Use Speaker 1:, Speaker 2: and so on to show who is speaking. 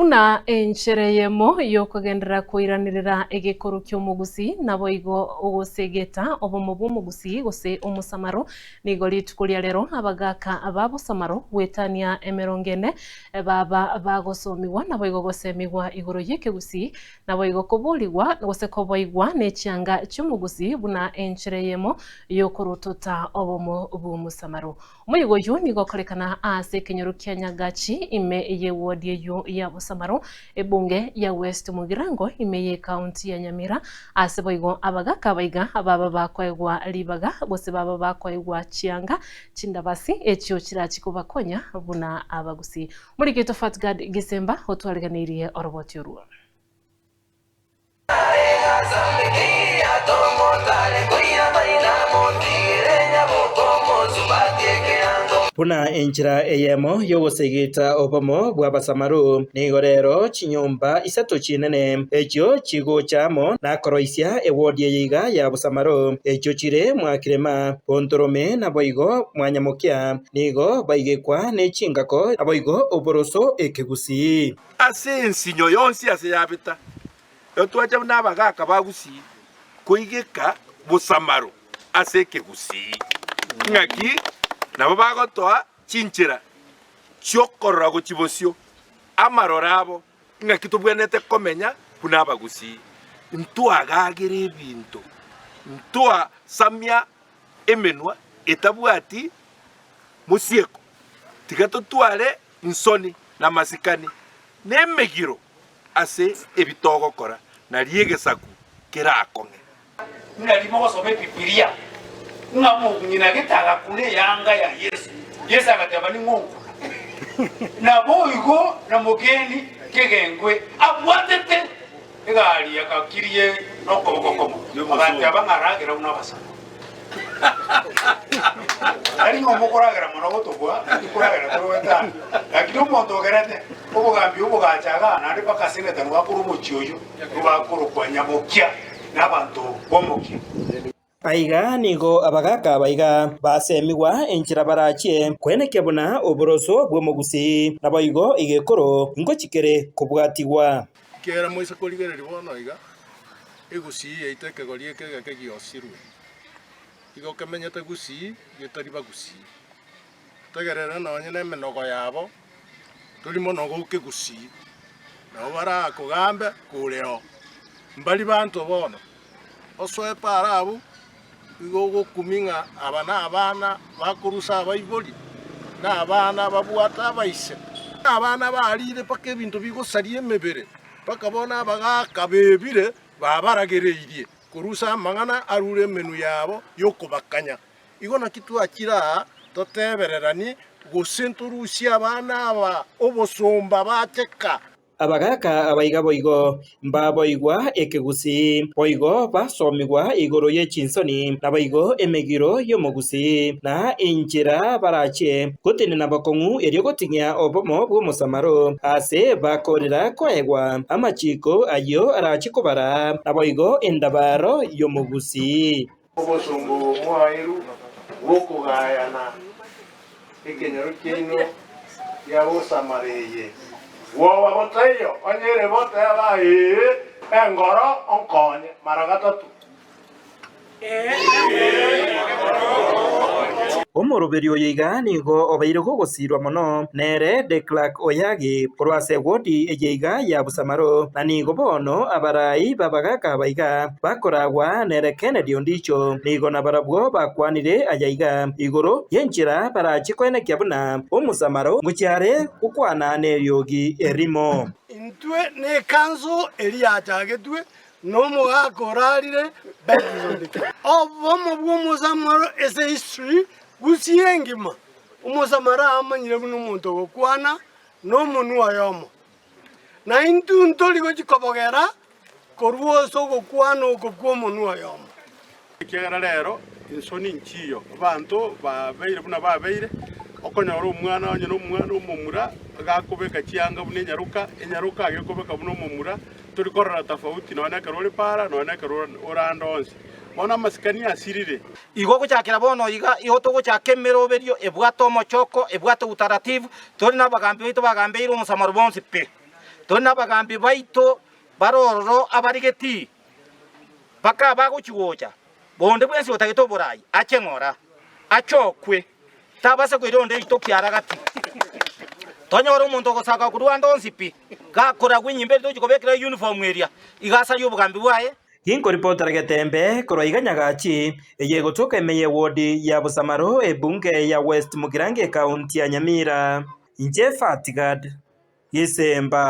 Speaker 1: Buna enchera eyemo y'okogenderera koiranerera egekoro ki'omogusii, naboigo ogosegeta obomo bw'omogusii gose omosamaro. Nigo rituko ria rero abagaaka ba bosamaro goetania emerongo ene baba bagosomigwa naboigo gosemigwa igoro y'ekegusii, naboigo koborigwa gose koboigwa ne chianga chi'omogusii buna enchera eyemo y'okorotota obomo bw'omosamaro. Omoyega oyio nigo okorekana ase ekenyoro kia Nyagachi ime y'ewodi eyio ya Bosamaro, ebunge ya West Mugirango ime y'ecounty ya Nyamira. Ase boigo abagaka abaiga baba bakoegwa ribaga gose baba bakoegwa chianga chindabasi echio chirachi kobakonya buna abagusii. Omoriki oito Fatgard Gisemba otwariganeirie oroboti orwo.
Speaker 2: Buna enchera eyemo y'ogosegeta obomo bw'Abasamaru, nigo rero chinyomba isato chinene echio chigocha amo nakoroisia ewodi eye iga ya Bosamaro, echio chire Mwakirema, Bontorome naboigo Mwanyamokia, nigo baigekwa ne chingako naboigo oboroso ekegusii.
Speaker 3: Ase ensinyo yonsi ase yabeta, twacha buna abagaaka ba Gusii koigeka bosamaro ase ekegusii. Ng'aki nabo bagotoa chinchera chi'okorora gochia bosio amaroro abo, ng'aki tobwenerete komenya buna abagusii. Ntwagagera ebinto, ntwasamia emenwa etabwati mosieko, tiga totware insoni, na amasikani, na emegiro ase ebi togokora, nario egesaku kerakong'e.
Speaker 4: Ng'a rimo gosoma Ebibilia, ng'a mong'ina gete agakuna eyanga ya Yeso, Yeso agateba, Ning'o onkuna? Naboigo na mogeni kegengwe abwatete egari agakirie nokoboko komo, agateba ng'a ragera buna abasani. Tari ng'a omokoragera mono gotokwa, naki koragera tore goetania. Lakini omonto ogerete obogambi obogacha igaa naende mpaka ase egetano bakorwa omochie oyio, nigo bakorokwa nyamokia na abanto b'omokia.
Speaker 2: Aiga nigo abagaaka abaiga basemigwa enchera barachie koenekia buna oboroso bw'omogusii, naboigo igekoro ngochikere kobwatigwa.
Speaker 5: Ekiagera moise korigereria bono iga, egusii yaito ekegori eke egeke giosirwe, igo kemenyete gusii getari bagusii. Tegerera nonye nemenogo yabo, tori monogo okegusii, nabo barakogambe kore oo. Mbari banto bono, osoe paaro abwo, igo ogokumia ng'a aba nabana bakorusa abaibori, na abana babwate abaise. Abana barire mpaka ebinto bigosaria emebere, mpaka bono abagaaka bebire babaragereirie korusa amang'ana arure emenwa yabo y'okobakanya. Igo naki twachire aa totebereranie, gose ntorusie abana aba obosomba bacheka.
Speaker 2: Abagaaka abaiga boigo mbaboigwa ekegusii, boigo basomigwa igoro ye chinsoni, naboigo emegiro y'omogusii, na enchera barachie gotenena bokong'u erio goting'ia obomo bw'omosamaro, aase bakorera koegwa amachiiko ayio arachie kobaraa, naboigo endabaro y'omogusii.
Speaker 5: Obosomba omoairu bw'okogayana ekenyoro kiaino gia Bosamara eye. Bwoba botaiyo, onye ere bo teba ee, engoro onkonye mara gatato.
Speaker 2: Omoroberio oyo iga nigo obeire gogosiirwa mono nere De Klerk Oyagi korwa ase ewodi eye iga ya Busamaro, na nigo bono abarai b'abagaaka aba iga bakoragwa nere Kennedy Ondicho. Nigo nabarabwo bakwanire aya iga igoro y'enchera barachie koenekia buna Omosamaro ngochia are gokwana neriogi erimo.
Speaker 6: Intwe nekanso eria yachagetwe Nomogaka orarire Benson. Obomo bw'omosamaro ase history gusii engima. Omosamaro amanyire buna omonto ogokwana nomonwa oyomo. Na intwe ntori gochi kobogera korwa ase ogokwana oko kw'omonwa oyomo.
Speaker 5: Ekiagera rero insoni nchiyo, abanto babeire buna babeire, okonyora omwana onye nomwana omomura gakobeka chianga buna enyaroka, enyaroka agekobeka buna omomura, tori korora tofauti nonya nekero ore para nonya nekero ore ande onsi. Bono amasikani asirire.
Speaker 7: Igo gochakera bono iga, igo togochaka emeroberio ebwate omochoko, ebwate utaratibu, tore nabagambi baito bagambeire omosamaro bonsi pi. Tore nabagambi baito bare ororo abarigeti mpaka bagochi gocha, bonde bwensi otagete oborai ache ng'ora, achokwe, tabasa koira onde ritoki ara gati. Tonyore omonto ogosaka korwa ande onsi pi, gakoragwa enyimba eria tochi kobekera uniform eria, iga asarie obogambi bwaye.
Speaker 2: Ginkoripotera Getembe korwa iga Nyagachi, eye egotoka ime y'ewodi ya Bosamaro, ebunge ya West Mugirango ekaunti ya Nyamira. Inche Fatigad Gisemba.